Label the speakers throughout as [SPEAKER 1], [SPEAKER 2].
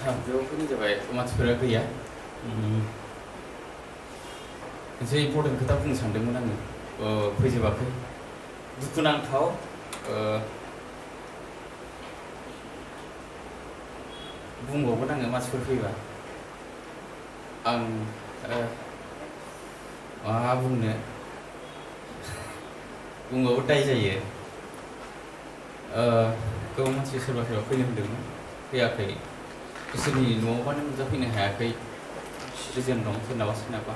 [SPEAKER 1] बेयावफोरनि जाबाय मानसिफोरा गैया मोनसे इम्पर्टेन्ट खोथा बुंनो सानदोंमोन आङो फैजोबाखै दुखुनांथाव बुंबावगोन आङो मानसिफोर फैबा आं मा बुंनो बुंबाबो दाय जायो गोबां मानसि सोरबा सोरबा फैनो होनदोंमोन फैयाखै इसोरनि न'आवबानो नुजाफैनो हायाखै रिजन दं सोरनाबा सोरनाबा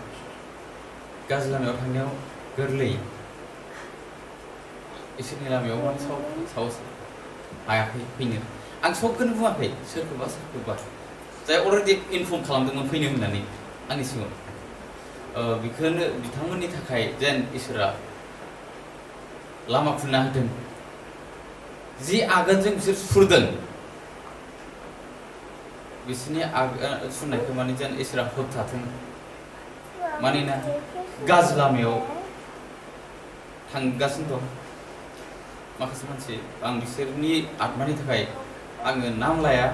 [SPEAKER 1] गाज्रि लामायाव थांनायाव गोरलै इसोरनि लामायाव माने साहस हायाखै फैनो आं सबखौनो बुङाखै सोरखौबा जाय अलरेडि इनफर्म खालामदोंमोन फैनो होननानै आंनि सिगाङाव बेखौनो बिथांमोननि थाखाय जेन इसोरा लामा खुलिना होदों जि आगानजों बिसोर सुरदों बिसोरनि सुरनायखौ माने जेन इसोरा होबथाथों मानोना गाज्रि लामायाव थांगासिनो दं माखासे मानसि आं बिसोरनि आत्मानि थाखाय आङो नाम लाया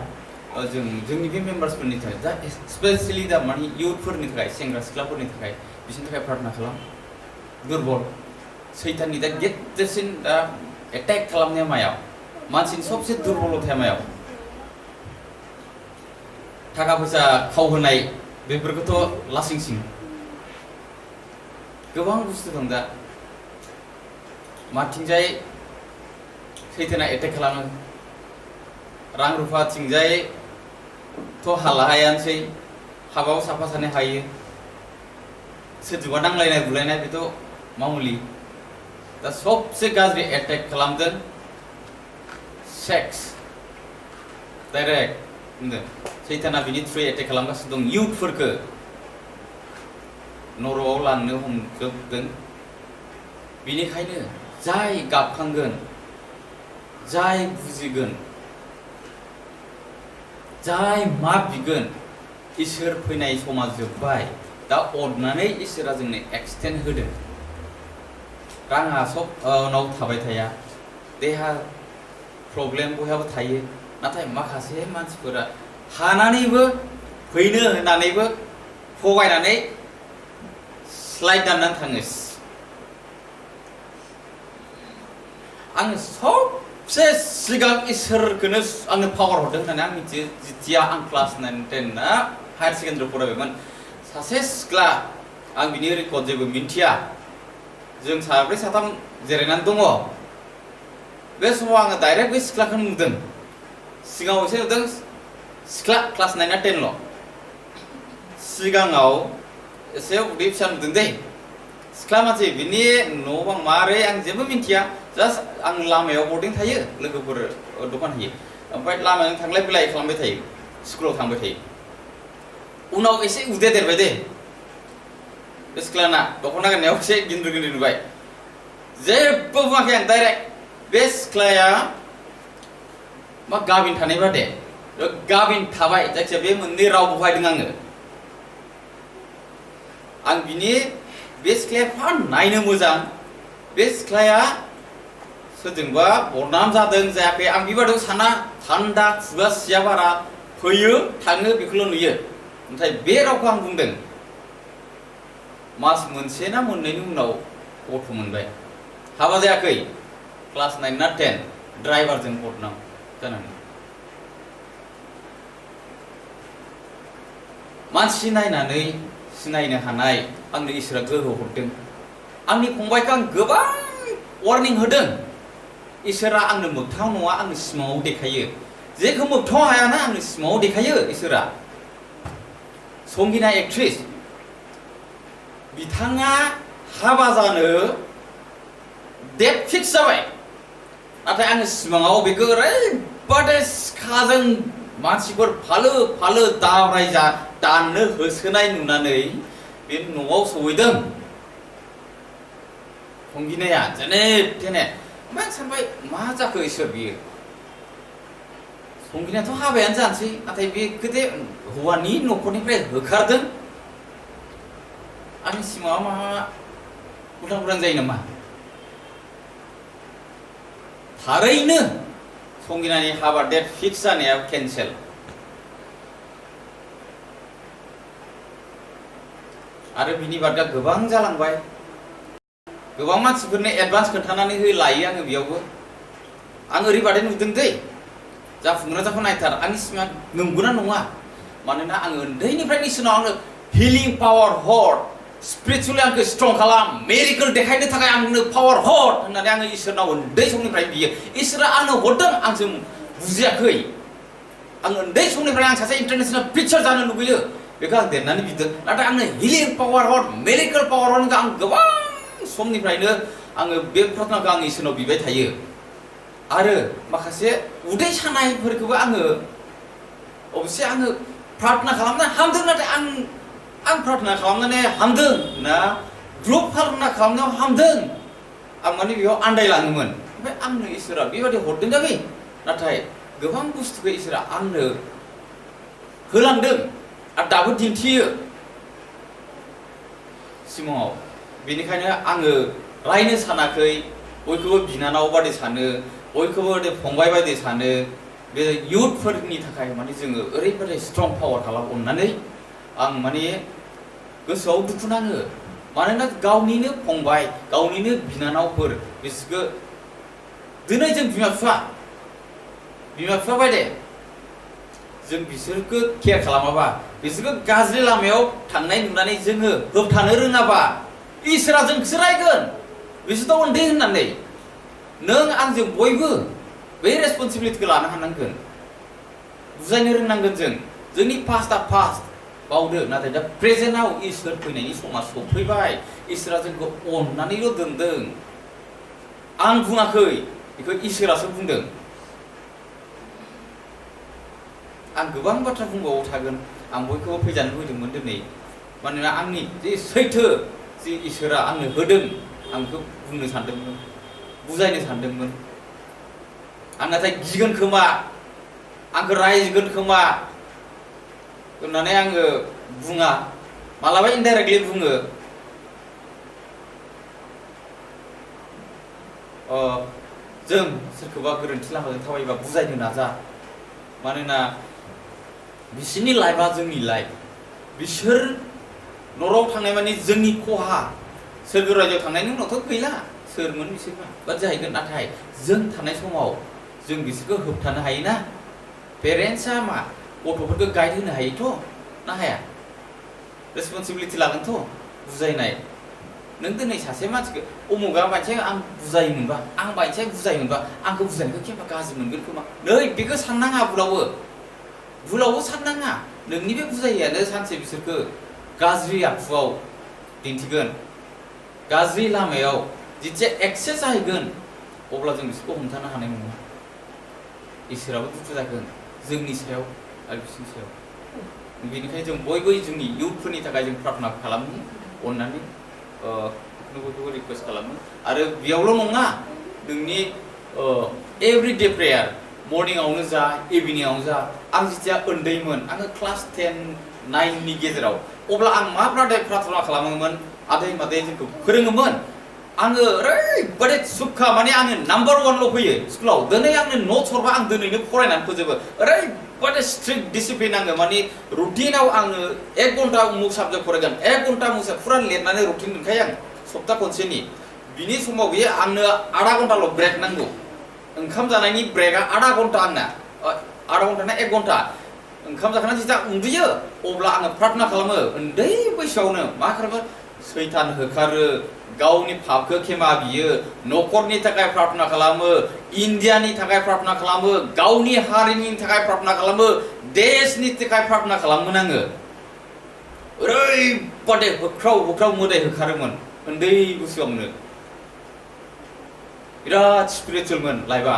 [SPEAKER 1] जोंनि बे मेम्बार्सफोरनि थाखाय दा स्पेसियेलि दा माने इयुथफोरनि थाखाय सेंग्रा सिख्लाफोरनि थाखाय बिसोरनि थाखाय प्रार्थना खालाम दुरबल सैताननि दा गेदेरसिन दा एटेक खालामनाया मायाव मानसिनि सबसे दुरबलथाया मायाव थाखा फैसा खाव होनाय बेफोरखौथ' लासिंसिं गोबां बुस्थु दं दा माथिंजाय सैताना एटेक खालामो रां रुफाथिंजायथ' हाला हायानोसै हाबायाव साफा सानै हायो सोरजोंबा नांलायनाय बुलायनाय बेथ' मामुलि दा सबसे गाज्रि एटेक खालामदों सेक्स डाइरेक्ट बुंदों सैताना बिनि थ्रुयै एटेक खालामगासिनो दं इयुथफोरखौ नरकआव लांनो हमजोबदों बेनिखायनो जाय गाबखांगोन जाय बुजिगोन जाय मा बिगोन इसोर फैनाय समा जोब्बाय दा अननानै इसोरा जोंनो एक्सटेन्ड होदों राङा सब उनाव थाबाय थाया देहा प्रब्लेम बयहाबो थायो नाथाय माखासे मानसिफोरा हानानैबो फैनो होननानैबो थगायनानै स्लाइड दाननानै थाङो आङो सबसे सिगां इसोरखौनो आंनो पावार हरदों होननानै आं मिथियो जिथिया आं क्लास 9-10 ना हायार सेकेन्डारि फरायबायमोन सासे सिख्ला आं बिनि रेकर्ड जेबो मिन्थिया जों साब्रै साथाम जिरायनानै दङ बे समाव आङो डाइरेक्ट बे सिख्लाखौ नुदों सिगाङाव एसे नुदों सिख्ला क्लास 9-10 सिगाङाव एसे उदै फिसा नुदों दै सिख्ला मानसि बिनि न' बां मारै आं जेबो मिन्थिया जास्ट आं लामायाव बर्डिं थायो लोगोफोर दखान होयो ओमफ्राय लामाजों थांलाय फैलाय खालामबाय थायो स्कुलाव थांबाय थायो उनाव एसे उदै देरबाय दे बे सिख्लाना दख'ना गाननायाव एसे गिन्द्रि नुबाय जेबो बुङाखै आं डाइरेक्ट बे सिख्लाया मा गाबिन थानायबा दे गाबिन थाबाय जायखिया बे मोननै राव बहायदों आं बिनि बे सिख्लाया फा नायनो मोजां बे सिख्लाया सोरजोंबा बरनाम जादों जायाखै आं बेबादियाव साना थान्दा खुगा सिया बारा फैयो थाङो बेखौल' नुयो नाथाय बे रावखौ आं बुंदों मास मोनसे ना मोननैनि उनाव गथ' मोनबाय हाबा जायाखै क्लास 9-10 ड्राइभारजों बदनाम जानानै मानसि नायनानै सिनायनो हानाय आंनो इसोरा गोहो हरदों आंनि फंबायखौ आं गोबां वार्निं होदों इसोरा आंनो मोगथाङाव नङा आंनो सिमाङाव देखायो जेखौ मोगथाङाव हायाना आंनो सिमाङाव देखायो इसोरा संगिना एक्ट्रिस बिथाङा हाबा जानो डेट फिक्स जाबाय नाथाय आङो सिमाङाव बेखौ ओरैबादि सिखाजों मानसिफोर फालो दाब्रायजा दाननो होसोनाय नुनानै बे न'आव सहैदों संगिनाया जेने थेने ओमफ्राय आं सानबाय मा जाखो इसोर बियो संगिनायाथ' हाबायानो जानोसै नाथाय बे गोदे हौवानि न'खरनिफ्राय होखारदों आंनि सिमाङाव मा उल्टां जायो नामा थारैनो संगिनानि हाबा डेट फिक्स जानाया केन्सेल आरो बिनि बादा गोबां जालांबाय गोबां मानसिफोरनो एडभान्स खोन्थानानै लायो आङो बेयावबो आं ओरैबादि नुदों दै जाफुंग्रा जाफुंनायथार आंनि सिङा नंगौना नङा मानोना आङो उन्दैनिफ्रायनो इसोरनाव आंनो हिलिं पावार हर स्पिरिचुवेलि आंखौ स्ट्रं खालाम मेरिकल देखायनो थाखाय आंनो पावार हर होननानै आङो इसोरनाव उन्दै समनिफ्राय बियो इसोरा आंनो हरदों आंसो बुजियाखै आं उन्दै समनिफ्राय आं सासे इन्टारनेशनेल प्रिचार जानो लुबैयो बेखौ आं देरनानै बिदों नाथाय आंनो हिलिं पावार हर मेरिकल पावार हर आं गोबां समनिफ्रायनो आङो बे प्रार्थनाखौ आं इसोरनाव बिबाय थायो आरो माखासे उदै सानायफोरखौबो आङो अबसे आङो प्रार्थना खालामना हामदों नाथाय आं प्रार्थना खालामनानै हामदों ना ग्रुप प्रार्थना खालामनायाव हामदों आं माने बेयाव आन्दायलाङोमोन ओमफ्राय आंनो इसोरा बेबायदि हरदों दा बे नाथाय गोबां बुस्थुखौ इसोरा आंनो होलांदों आरो दाबो दिन्थियो सिमाङाव बेनिखायनो आङो रायनो सानाखै बयखौबो बिनानाव बादि सानो बयखौबो फंबाय बायदि सानो बे इयुथफोरनि थाखाय माने जोङो ओरैबायदि स्ट्रं पावार खालाम अननानै आं माने गोसोआव दुखु नाङो मानोना गावनिनो फंबाय गावनिनो बिनानावफोर बिसोरखौ दिनै जों बिमा बिफा बायदि जों बिसोरखौ केयार खालामाबा बिसोरखौ गाज्रि लामायाव थांनाय नुनानै जोङो होबथानो रोङाबा इसोरा जोंखौसो रायगोन बिसोरथ' उन्दै होननानै नों आंजों बयबो बे रेसपन्सिबिलिटिखौ लानो हानांगोन बुजायनो रोंनांगोन जोंनि पास्टआ पास्ट बावदो नाथाय दा प्रेजेन्टआव इसोर फैनायनि समा सफैबाय इसोरा जोंखौ अननानैल' दोनदों आं बुङाखै बेखौ इसोरासो बुंदों आं गोबां बाथ्रा बुंबावो थागोन आं बयखौबो फैजानो लुबैदोंमोन दिनै मानोना आंनि जे सैथो जे इसोरा आंनो होदों आं बेखौ बुंनो सानदोंमोन बुजायनो सानदोंमोन आं नाथाय गिगोन खोमा आंखौ रायगोन खोमा होननानै आङो बुङा मालाबा इनडाइरेक्टलि बुङो जों सोरखौबा गोरोन्थि लामाजों थाबायोबा बुजायनो नाजा मानोना बिसोरनि लाइफआ जोंनि लाइफ बिसोर न'राव थांनाय माने जोंनि खहा सोरगो रायजोआव थांनायनि उनावथ' गैला सोरमोन बिसोरबा बा जाहैगोन नाथाय जों थानाय समाव जों बिसोरखौ होबथानो हायोना पेरेन्टसा मा गथ'फोरखौ गाइड होनो हायोथ' ना हाया रेसपन्सिबिलिटि लागोनथ' बुजायनाय नों दिनै सासे मानसिखौ अमुगा बायसे आं बुजायोमोनबा आं बायसे बुजायोमोनबा आंखौ बुजायनायखौ केम्पा गाज्रि मोनगोन खोमा नै बेखौ साननाङा भुलावबो साननाङा नोंनि बे बुजायैयानो सानसे बिसोरखौ गाज्रि आखुआव दिन्थिगोन गाज्रि लामायाव जिथिया एक्सेस जाहैगोन अब्ला जों बिसोरखौ हमथानो हानाय नङा इसोराबो दुखु जागोन जोंनि सायाव आरो बिसोरनि सायाव बेनिखायनो जों बयबो जोंनि इयुथफोरनि थाखाय जों प्रार्थना खालामो अननानै बयखौबो रिकुवेस्ट खालामो आरो बेयावल' नङा नोंनि एभरिडे प्रेयार मर्निंआवनो जा इभिनिंआवनो जा आं जेथिया उन्दैमोन आङो क्लास 10-9नि गेजेराव अब्ला आं माब्लादि प्रार्थना खालामोमोन आदै मादै जोंखौ फोरोङोमोन आङो ओरैबादि सुखा माने आङो नाम्बार 1ल' फैयो स्कुलाव दिनै आंनो न'ट्स हरबा आं दिनैनो फरायनानै फोजोबो ओरैबादि स्ट्रिक्ट डिसिप्लिन आङो माने रुटिनाव आङो 1 घन्टा उमुक साबजेक्ट फरायगोन 1 घन्टा उमुक फुरा लिरनानै रुटिन मोनखायो आं सप्ता खनसेनि बिनि समाव बियो आंनो आधा घन्टाल' ब्रेक नांगौ ओंखाम जानायनि ब्रेकआ आधा घन्टा आंना आधा घन्टा ना 1 घन्टा ओंखाम जाखांनानै जेब्ला उन्दुयो अब्ला आङो प्रार्थना खालामो उन्दै बैसोआवनो मा खालामो सैतान होखारो गावनि पापखौ खेमा बियो न'खरनि थाखाय प्रार्थना खालामो इन्डियानि थाखाय प्रार्थना खालामो गावनि हारिनि थाखाय प्रार्थना खालामो देशनि थाखाय प्रार्थना खालामोन आङो ओरैबादि होख्राव मोदाय होखारोमोन उन्दै बैसोआवनो बिराद स्पिरिचुवेलमोन लाइफआ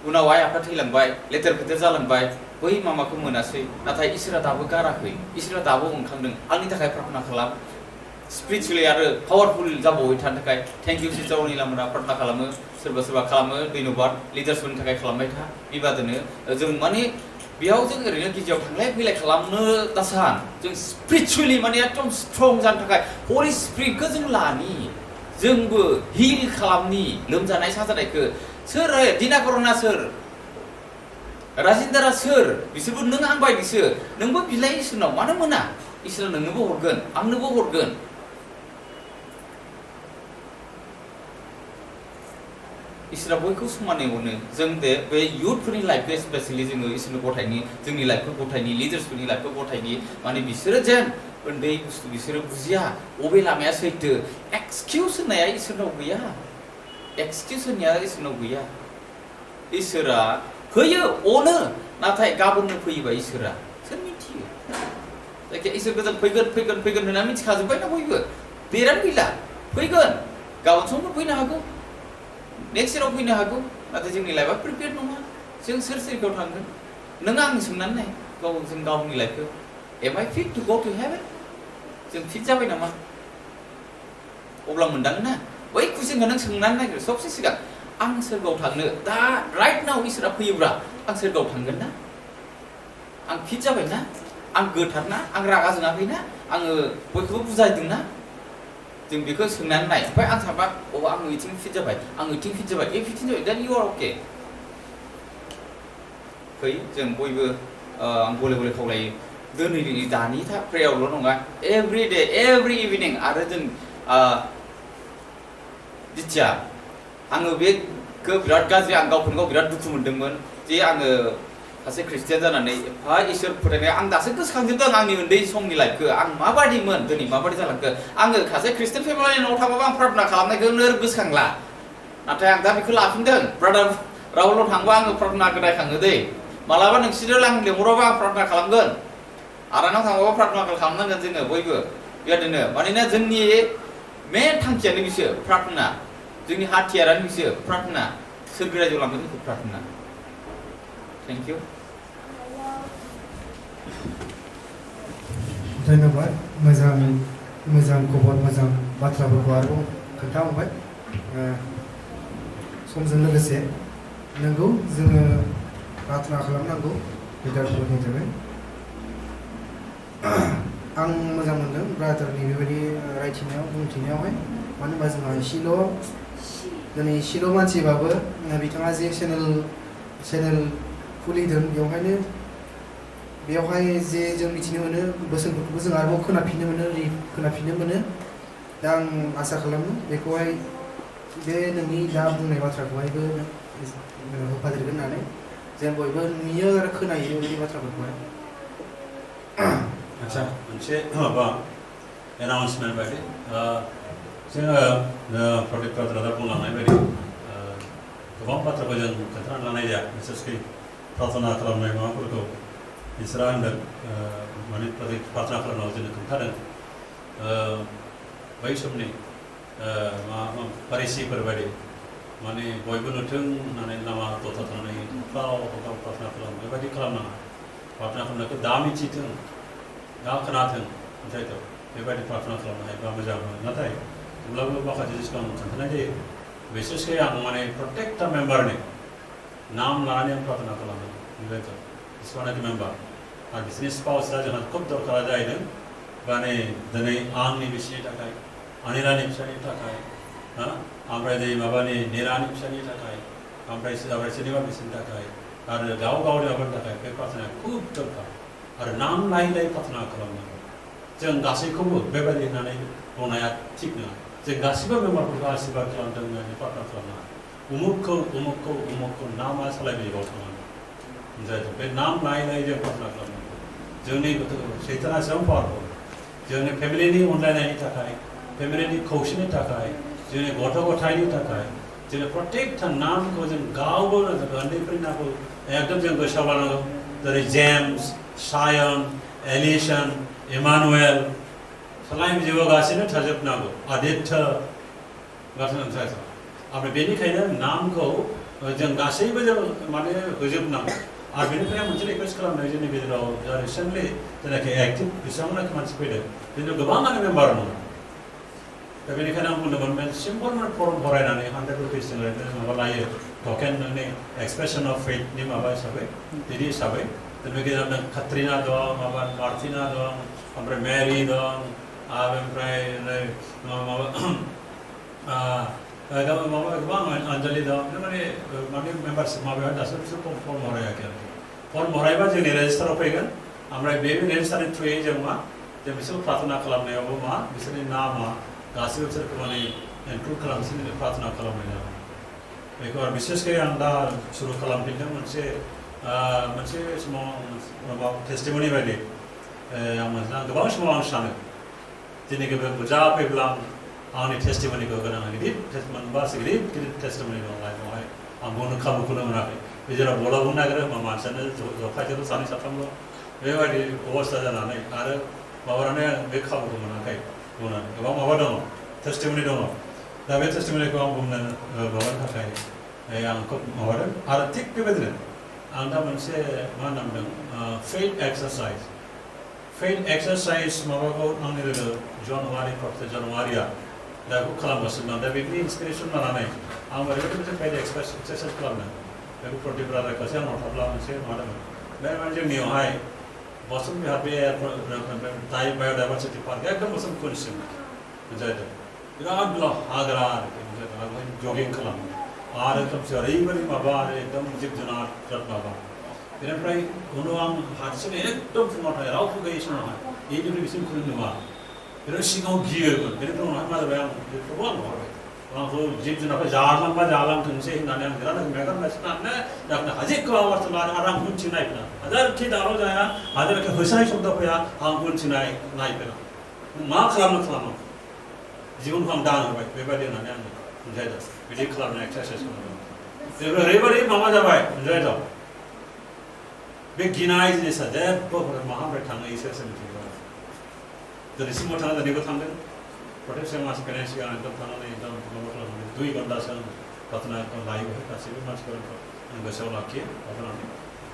[SPEAKER 1] उनाव आइ आफा थैलांबाय लेथेर फेथेर जालांबाय बै मामाखौ मोनासै नाथाय इसोरा दाबो गाराखै इसोरा दाबो ओंखारदों आंनि थाखाय प्रार्थना खालाम स्पिरिचुवेलि आरो पावारफुल जाबावबाय थानो थाखाय थेंक इउ सिस्टार अनिलामोना प्रार्थना खालामो सोरबा खालामो धन्यबाद लिडार्सफोरनि थाखाय खालामबाय था बेबादिनो जों माने बेयाव जों ओरैनो गिर्जायाव थांलाय फैलाय खालामनो दासान जों स्पिरिचुवेलि माने एकदम स्ट्रं जानो थाखाय हरि स्पिरिटखौ जों लानि जोंबो हिल खालामनि लोमजानाय साजानायखौ सोर दिनाकरना सोर राजेन्द्रा सोर बिसोरबो नों आं बायदिसो नोंबो बिलाइ इसोरनाव मानो मोना इसोरा नोंनोबो हरगोन आंनोबो हरगोन इसोरा बयखौ समानै अनो जों दे बे युथफोरनि लाइफखौ स्पेसियेलि जोङो इसोरनो गथायनि जोंनि लाइफखौ गथायनि लिडार्सफोरनि लाइफखौ गथायनि माने बिसोरो जेन उन्दै बुस्थु बिसोरो बुजिया बबे लामाया सैथो एक्सकिउस होननाया इसोरनाव गैया एक्सकिउस होननाया इसोरनाव गैया इसोरा होयो अनो नाथाय गाबोननो फैयोबा इसोरा सोर मिथियो जायखिया इसोरखौ जों फैगोन फैगोन फैगोन होनना मिथिखाजोब्बायना बयबो बेराद गैला फैगोन गाबोन समफोर फैनो हागौ नेक्स्ट इयाराव फैनो हागौ नाथाय जोंनि लाइफआ प्रिपेयार नङा जों सोर सोरखौ थांगोन नों आं सोंनानै नाय जों गावनि लाइफखौ am I fit to go to heaven जों फिट जाबाय नामा अब्ला मोनदाङो ना बै कुइसनखौ नों सोंनानै नागिर सबसे सिगां आं सोरगोआव थांनो दा राइट नाव इसोरा फैयोब्ला आं सोरगोआव थांगोन ना आं फिट जाबाय ना आं गोथार ना आं रागा जोङाखैना आङो बयखौबो बुजायदों ना जों बेखौ सोंनानै नाय ओमफ्राय आं सानबा आं इथिं फिट जाबाय आं इथिं फिट जाबाय फिट जाबाय देन इउ आर अके फै जों बयबो आं गले गले खावलायो दिनैनि दानि प्रेयारल' नङा एभ्रि डे एभ्रि इभिनिं आरो जों जिथिया आङो बेखौ बिराद गाज्रि आं गावखौनो गाव बिराद दुखु मोनदोंमोन जे आङो सासे ख्रिस्टियान जानानै एफा इसोर फोथायनाय आं दासो गोसोखांजोबदों आंनि उन्दै समनि लाइफखौ आं माबादिमोन दिनै माबादि जालांखो आङो सासे ख्रिस्टियान फेमिलिनि न'आव थाबाबो आं प्रार्थना खालामनायखौनो गोसोखांला नाथाय आं दा बेखौ लाफिनदों ब्रादार राहुलाव थांबा आङो प्रार्थनाखौ रायखाङो दै मालाबा नोंसोरो आं लेंहराबा आं प्रार्थना खालामगोन आरानाव थांबाबो प्रार्थना खालामनांगोन जोङो बयबो बेबायदिनो मानोना जोंनि मेन थांखियानो बिसो प्रार्थना जोंनि हाथियारानो बिसो प्रार्थना सोरगो रायजोआव लांगोन जोंखौ प्रार्थना थेंक इउ
[SPEAKER 2] धन्यबाद मोजां खबर मोजां बाथ्राफोरखौ आरोबाव खोन्थाहरबाय समजों लोगोसे नंगौ जोङो प्रार्थना खालामनांगौ लिडारफोरनि थाखाय आं मोजां मोनदों ब्रादारनि बेबायदि रायथिनायाव बुंथिनायावहाय मानो होनबा जोंहा दिनै इसेल' मानसिबाबो बिथाङा जे चेनेल खुलिदों बेवहाय जे जों मिथिनो मोनो बोसोनफोरखौबो जों आरोबाव खोनाफिननो मोनो दा आं आसा खालामो बेखौहाय बे नोंनि दा बुंनाय बाथ्राखौहायबो होफादेरगोन होननानै जों बयबो नुयो आरो खोनायो बेबायदि बाथ्राफोरखौहाय
[SPEAKER 3] आच्छा मोनसे माबा एनाउन्समेन्ट बायदि जोङो प्रदिप ब्रादारा बुंलांनाय बायदि गोबां बाथ्राखौ जों खोन्थानानै लानाय जाया बिसेसकै प्रार्थना खालामनाय माबाफोरखौ इसोरा होनदों माने प्रार्थना खालामनायाव जोंनो खोन्थादों बै समनि फारिसिफोर बायदि माने बयबो नुथों होननानै लामा दथा थांनानै गाव प्रार्थना खालामो बेबायदि खालामनाङा प्रार्थना खालामनायखौ दा मिथिथों दा खोनाथों ओमफ्रायथ' बेबायदि प्रार्थना खालामनो हायोबा मोजां मोनो नाथाय अब्लाबो माखासे जिनिसखौ आं खोन्थानाय जायो बिसेसकै आं माने प्रत्येकटा मेम्बारनि नाम लानानै आं प्रार्थना खालामो बेबायदि जेसेबांनाखि मेम्बार आरो बिसोरनि स्पाउसआ जोंहा खुब दरकार जाहैदों माने दिनै आंनि बिसिनि थाखाय अनिलानि फिसानि थाखाय ओमफ्राय नै माबानि निरानि फिसानि थाखाय ओमफ्राय सोरनिबा बिसिनि थाखाय आरो गाव गावनि माबानि थाखाय बे प्रार्थनाया खुब दरकार आरो नाम लायै लायै प्रार्थना खालामनांगौ जों गासैखौबो बेबायदि होननानै बुंनाया थिग नङा जों गासिबो मेम्बारफोरखौ आशिर्बाद खालामदों होननानै प्रार्थना खालामनाङा उमुकखौ नामा सालायनायाव थांनांगौ जायखौ बे नाम लायै लायै जों प्रार्थना खालामनांगौ जोंनि सैताना एसेबां पावारफुल जोंनि फेमिलिनि अनलायनायनि थाखाय फेमिलिनि खौसेनि थाखाय जोंनि गथ' गथायनि थाखाय जोंनि प्रत्येकटा नामखौ जों गावबो उन्दैफोरनि नामखौ एकदम जों गोसोआव लानांगौ जेरै जेम्स सायन एलिसन इमानुएल सलाय जिउआव गासैबो थाजोबनांगौ आदित्य ओमफ्राय बेनिखायनो नामखौ जों गासैबो जों माने होजोबनांगौ आरो बेनिफ्राय मोनसे रिकुवेस्ट खालामनाय जोंनि गेजेराव रिसेन्टलि जेनाखि एक्टिभ बेसेबांनाखि मानसि फैदों जोंनाव गोबाङानो मेम्बार नङा दा बेनिखायनो आं बुंदोंमोन सिम्पल माने फर्म भरायनानै 100 रुपिस जों ओरैनो माबा लायो टकेन नोंनि एक्सप्रेसन अफ फेथनि माबा हिसाबै बिदि हिसाबै बे गेजेराव काट्रिना दं माबा मार्टिना दं ओमफ्राय मेरि दं ओमफ्राय माबा गोबां आनजालि दं माने मेम्बारशिप माबायाव दासिम बिसोर फर्म भरायाखै आरोखि फर्म भरायबा जोंनि रेजिस्टाराव फैगोन ओमफ्राय बे रेजिस्टारनि थ्रुयै जों मा जे बिसोर प्रार्थना खालामनायावबो मा बिसोरनि नामा गासिबो बिसोरखौ माने इनक्लुड खालामसिनो प्रार्थना खालामनाय जाबाय बेखौ आरो बिसेसकै आं दा सुरु खालामफिनदों मोनसे समाव माबा टेस्टिमनि बायदि आं गोबां समाव आं सानो दिनै बुरजा फैब्ला आंनि टेस्टिमनिखौ गोनां गिदिर मोनबासो गिदिर टेस्टिमनि दं लाइफआवहाय आं बुंनो खाबुखौनो मोनाखै गेजेराव बला बुंनो नागिरो होमबा मानसियानो जखायजोंल' सानै साथामल' बेबायदि अबस्था जानानै आरो माबानानै बे खाबुखौ मोनाखै बुंनानै गोबां माबा दङ टेस्टिमनि दङ दा बे टेस्टिमनिखौ आं बुंनो माबानो थाखाय आं खोब माबादों आरो थिग बेबायदिनो आं दा मोनसे मा होनना बुंदों फेथ एक्सारसाइज माबाखौ आंनि लोगो जानुवारिया दा बेखौ खालामगासिनो दं दा बेनि इन्सपिरेसन लानानै आं ओरैबायदि मोनसे फेथ एक्सारसाइज खालामदों बेखौ प्रदीप राजाखौसो आंनाव थाब्ला मोनसे माबादोंमोन बे माने जोंनियावहाय बसुम बिहार बे बाय'डाइभारसिटि पार्क एकदम बसुम खुनसिम जाहैदों बिराद गोलाव हाग्रा आरोखि जगिं खालामो आरो खोमसि ओरैबायदि माबा आरो एकदम जिब जुनार बिराद माबा बेनिफ्राय उनाव आं हारसिङै एकदम फुङाव थायो रावबो गैयै समावहाय बेनिफ्राय बिसिम खुनु नुवा बिराद सिगाङाव गियोमोन बेनिफ्राय उनावहाय मा जाबाय आं बेखौबो आं हरबाय आंखौ जिब जुनारखौ जालांथोंसै होननानै आं बिराद मेगन बायसिनानै दाखोन हाजेखौ आवाज लानो आरो आं उनथिं नायफिना हाजारखि दावराव जाया हाजारखि होसाय शब्द फैया आं उनथिं नायफिना मा खालामो जिबनखौ आं दान होबाय बेबायदि होननानै आं बुजायदों बिदि खालामनाय एक्सारसाइज खालामदों जेब्ला ओरैबायदि माबा जाबाय बुजायदों बे गिनाय जिनिसा जेबो माहानिफ्राय थाङो इसोरसो मिथिगौ दिनैसिमबो थाङा दिनैबो थांदों प्रत्येक मास फैनायनि सिगां एकदम थांनानै एकदम माबा खालामनानै 2 घन्टासो आं प्रार्थना लायो गासैबो मानसिफोरखौ आं गोसोआव लाखियो प्रार्थनानै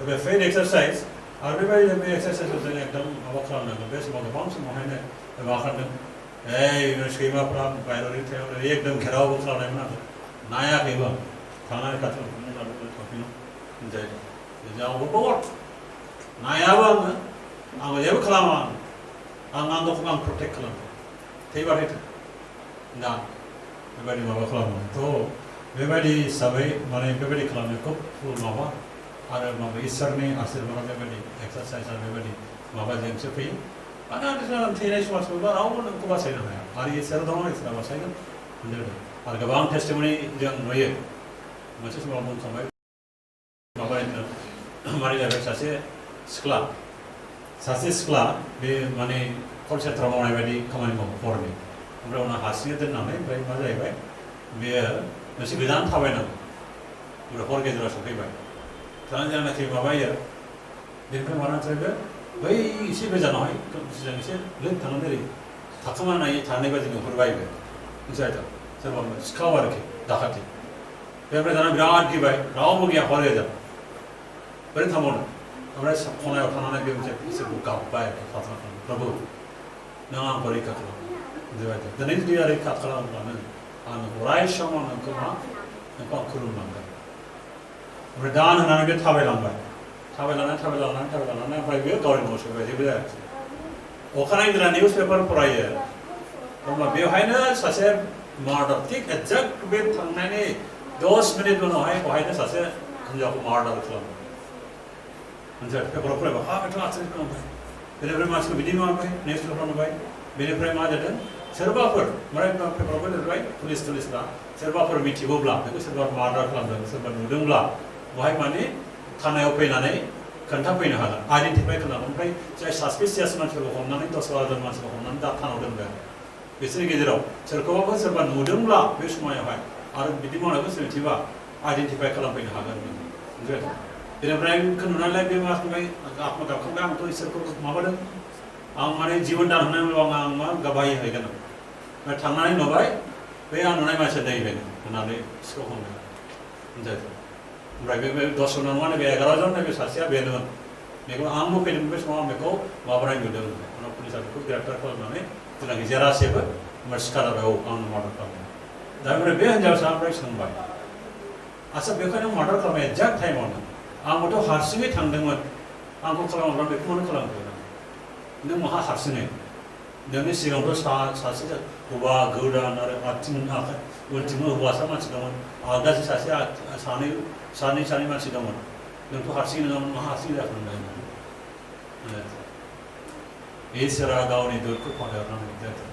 [SPEAKER 3] बे फेथ एक्सारसाइज आरो बेबायदिनो बे एक्सारसाइजखौ जों एकदम माबा खालामनांगौ बे समाव गोबां समावहायनो मा खालामदों सैमाफ्रा बायरानि थायाव एकदम घेरावबो खालामनायमोन आरो नायाखैबो थांनानै खाथियाव थांफिनो जायगायाव बहुत नायाबो आङो जेबो खालामा आंखौ आं प्रटेक्ट खालामो थैबाथाय दा बेबायदि माबा खालामो थ' बेबायदि हिसाबै माने बेबायदि खालामनो खोब माबा आरो माबा इसोरनि आशीर्बाद बेबायदि एक्सारसाइजआ बेबायदि माबाजोंसो फैयो मानो आथिखालाव थैनाय समाजखौबो रावबो नोंखौ बासायनो हाया आरो इसोर दङ इसोरा बासायगोन आरो गोबां टेस्टिमनि जों नुयो मोनसे समाव बुंखांबाय माबानि जाबाय सासे सिख्ला बे माने कल सेन्टाराव मावनाय बायदि खामानि मावो हरनि ओमफ्राय उनाव हारसिङै दोननानै ओमफ्राय मा जाहैबाय बेयो मोनसे गोजान थाबायनांगौ ओमफ्राय हर गेजेराव सफैबाय जेनाखि माबायो बेनिफ्राय माना जाहैबाय बै एसे गोजानावहाय जों एसे लोग थांनानै ओरै थाखोमानाय थानाय बायदि नुहुरबायबो जाहैदों सोरबा सिखाव आरोखि दाखाथि बेनिफ्राय दाना बिराद गिबाय रावबो गैया हर गेजेराव बोरै थांबावनो ओमफ्राय खनायाव थानानै बे मोनसे इसोरखौ गाबबाय प्रार्थना खालामो प्रभु नों आंखौ रैखा खालाम बेबायदि दिनै जुदि रैखा खालामब्लानो आं अराय सम नोंखौ आं खुलुमलांगोन ओमफ्राय दान होनानै बे थाबायलांबाय थाबायलांनानै ओमफ्राय बेयो गावनि न'आव सफैबाय जेबो जायाखिसै अखानायै दिना निउस पेपार फरायो होमबा बेवहायनो सासे मार्डार थिग एक्जेक्ट बे थांनायनि 10 मिनिट उनावहाय बेवहायनो सासे हिन्जावखौ मार्डार खालामो मोनसे पेपाराव फरायबा बेथ' आश्चर्य खालामबाय बेनिफ्राय मानसिखौ बिदि माबाबाय नेक्स्ट पेपाराव नुबाय बेनिफ्राय मा जादों सोरबाफोर माने पेपारावबो लिरबाय पुलिसफ्रा सोरबाफोर मिथिगौब्ला बेखौ सोरबा मार्डार खालामदों सोरबा नुदोंब्ला बेवहाय माने थानायाव फैनानै खोन्थाफैनो हागोन आइडेन्टिफाइ खालामो ओमफ्राय जाय सासपिसियास मानसिफोरखौ हमनानै 10-12 मानसिखौ हमनानै दा थानाव दोनबाय बिसोरनि गेजेराव सोरखौबाबो सोरबा नुदोंब्ला बे समायावहाय आरो बिदि मावनायखौ मिथिबा आइडेन्टिफाइ खालामफैनो हागोन बेनिफ्राय नुनानैलाय बे मा खालामबाय आत्मा गाबखांबाय आंथ' इसोरखौ माबादों आं माने जिबन दान होनायनि आं मा गाबाय हैगोन ओमफ्राय थांनानै नुबाय बे आं नुनाय मानसिया दैबाय होननानै सिखाव हमबाय ओमफ्राय बे 10 जन नङा बे 11 जन बे सासेया बेनोमोन बेखौ आंबो फैदोंमोन बे समाव आं बेखौ माबानाय नुदों उनाव पुलिसा बेखौ ग्रेप्टार खालामनानै जेनाखि जेरासेबो ओमफ्राय सिखार जाबाय आंनो मार्डार खालामबाय दा ओमफ्राय बे हिन्जावसा ओमफ्राय सोंबाय आच्चा बेखायनो मार्डार खालामनाय एक्जेक्ट टाइमावनो आंबोथ' हारसिङै थांदोंमोन आंखौ खालामोब्ला बेखौ मानो खालामखो नों माहा हारसिङै नोंनि सिगाङावथ' सासे हौवा गोदान आरो आथिं आखाइ उनथिंबो हौवासा मानसि दंमोन आगदासो सासे सानै मानसि दंमोन नोंथ' हारसिङै नङामोन माहा हारसिङै जाखो इसोरा गावनि दुखु फाहारनानै जायखौ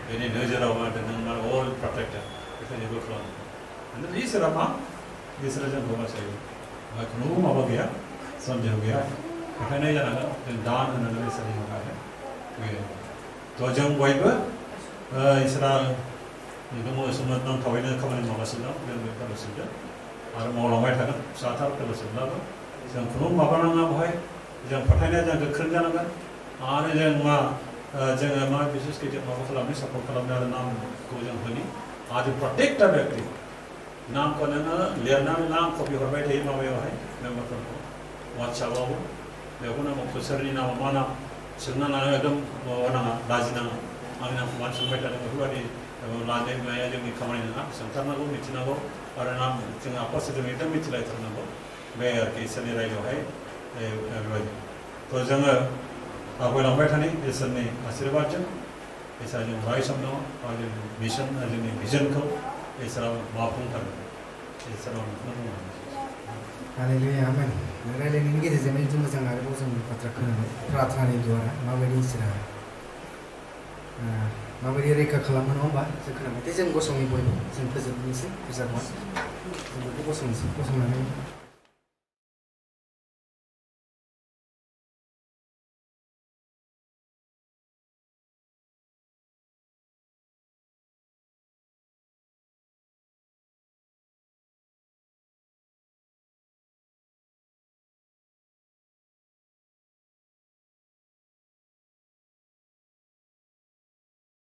[SPEAKER 3] बेनि नोजोराव मा नों मा अल प्रटेक्टेड बेखौ जेबो खालामो इसोरा मा इसोरा जोंखौ बासायो खुनु माबा गैया सन्देह गैया बेखायनो जानांगोन जों दान होनानै इसोरनि माबाया बेयो थ' जों बयबो इसोरा नोंथांमोन समाज नांथाबैनो खामानि मावगासिनो दं जों बे फेल'शिपजों आरो मावलांबाय थागोन फिसाथार फेल'शिपब्लाबो जों खुनु माबा नाङा बेवहाय जों फोथायनाया जों गोख्रों जानांगोन आरो जों मा जोङो मा बिसेस गिदिर माबा खालामनो सापर्ट खालामनो आरो नामखौ जों होनि आरो प्रत्येकटा व्यक्ति नामखौ नोङो लिरनानै नाम कपि हरबाय थायो माबायावहाय मेम्बारफोरखौ वाट्सएपआवबो बेखौ नांगौ सोरनि नामा मा नाम सोंना लानो एकदम माबा नाङा लाजिनाङा आंनि नामखौ मानो सोंबाय थादों बेफोरबायदि लानाया जोंनि खामानि नङा सोंथारनांगौ मिथिनांगौ आरो नाम जों आपसजों एकदम मिथिलायथारनांगौ बे आरोखि इसोरनि रायजोआवहाय बेबायदि थ' जोङो आवगायलांबाय थानाय इसोरनि आशीर्बादजों इसोरा जों अराय सम दङ आरो जोंनि मिशन जोंनि भिजनखौ इसोरा मावफुंथारगोन इसोरा बेखौनो बुङो
[SPEAKER 2] हालेलुया आमेन रायलायनायनि गेजेरजों जों मोजां आरोबाव जों बाथ्रा खोनाबाय प्रार्थनानि द्वारा माबायदि इसोरा माबायदि रैखा खालामो नङा होमबा जों खोनाबाय जों गसंनि बयबो जों फोजोबनोसै बिजाबा जों बेखौ गसंनोसै गसंनानै